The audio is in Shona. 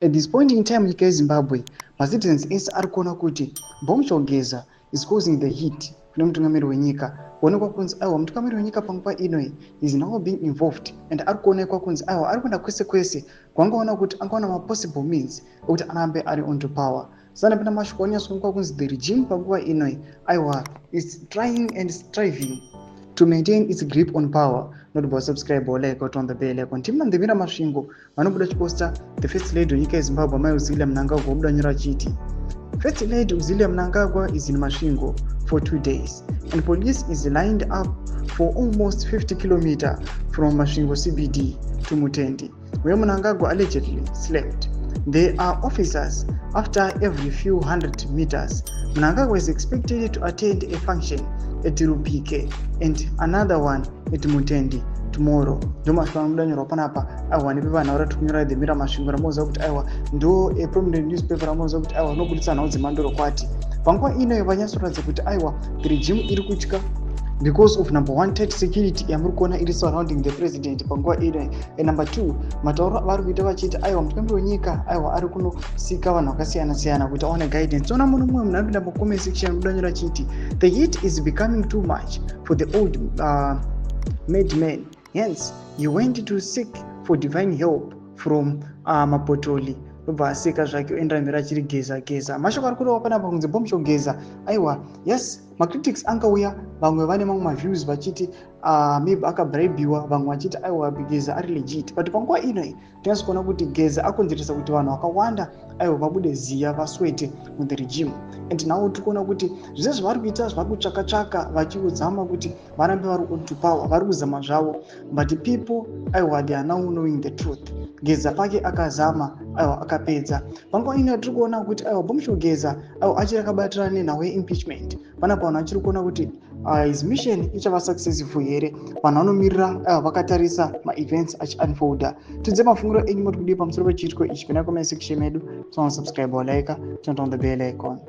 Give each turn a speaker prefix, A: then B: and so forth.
A: At this point in time, nyika yeZimbabwe, macitizens ese ari kuona kuti Bombshell Geza is causing the heat kune mutungamiri wenyika. Kuonekwa kunzi aiwa, mutungamiri wenyika panguva inoi is now being involved and ari kuonekwa kunzi aiwa, ari kuenda kwese kwese kwangaona kuti angaona mapossible means ekuti arambe ari onto power. Sanapinda mashoko anyatsoonekwa kunzi the regime panguva inoi aiwa is trying and striving to maintain its grip on power. Not about subscribe or like or turn the bell icon. Timna Ndimira Masvingo vanobuda chiposta the First Lady wenyika yeZimbabwe, Amai Auxilia Mnangagwa, vobuda nyora achiti, "First Lady Auxilia Mnangagwa is in Masvingo for 2 days and police is lined up for almost 50 km from Masvingo CBD to Mutendi, where Mnangagwa allegedly slept. There are officers after every few hundred meters. Mnangagwa is expected to attend a function at Rupike and another one at Mutendi tomorrow." Ndo mashoko anobuda nyorwa panapa aiwa nepepanhau rati kunyora The Mirror Masvingo, ramoziva kuti aiwa ndo prominent newspaper ramoziva kuti aiwa rinobudisa nhau dzemandorokwati. Panguva inoyo vanyatsoratidza kuti aiwa, the regime iri kutya because of number one, tight security yamuri kuona iri surrounding the president panguva ino, and number two, matauro avari kuita vachiti aiwa, mutungamiri wenyika aiwa ari kunosika vanhu vakasiyana siyana kuti aone guidance. Toona muno mumwe munhu anopinda mucomment section mudanyora achiti, "The heat is becoming too much for the old madman, hence he went to seek for divine help from mapotoli." Ndobva aseka zvake, oendera mberi achiri Geza Geza. Mashoko ari kureva panapa kunzi Bombshell Geza aiwa, yes, macritics angauya, vamwe vane mamwe maviews vachiti maybe akabribiwa, vamwe vachiti aiwa, Geza ari legit. But panguva inoi tinasi kuona kuti Geza akonzeresa kuti vanhu vakawanda aiwa vabude ziya, vaswete muthe regime. And now tiri kuona kuti zvese zvavari kuita, zvari kutsvaka tsvaka vachiudzama kuti varambe vari onto power, vari kuzama zvavo, but people aiwa, they are now knowing the truth. Geza pake akazama, aiwa, akapedza. Panguva ino tiri kuona kuti aiwa, Bombshell Geza aiwa achiri akabatira nenhau yeimpeachment. Panapa vanhu vachiri kuona kuti his mission ichava successful here. Vanhu vanomirira aiwa vakatarisa maevents achiunfolda. Tidze mafungiro enyu, moti kudii pamusoro pechiitiko ichi? Pinda comment section medu, subscribe, like, turn on the bell icon.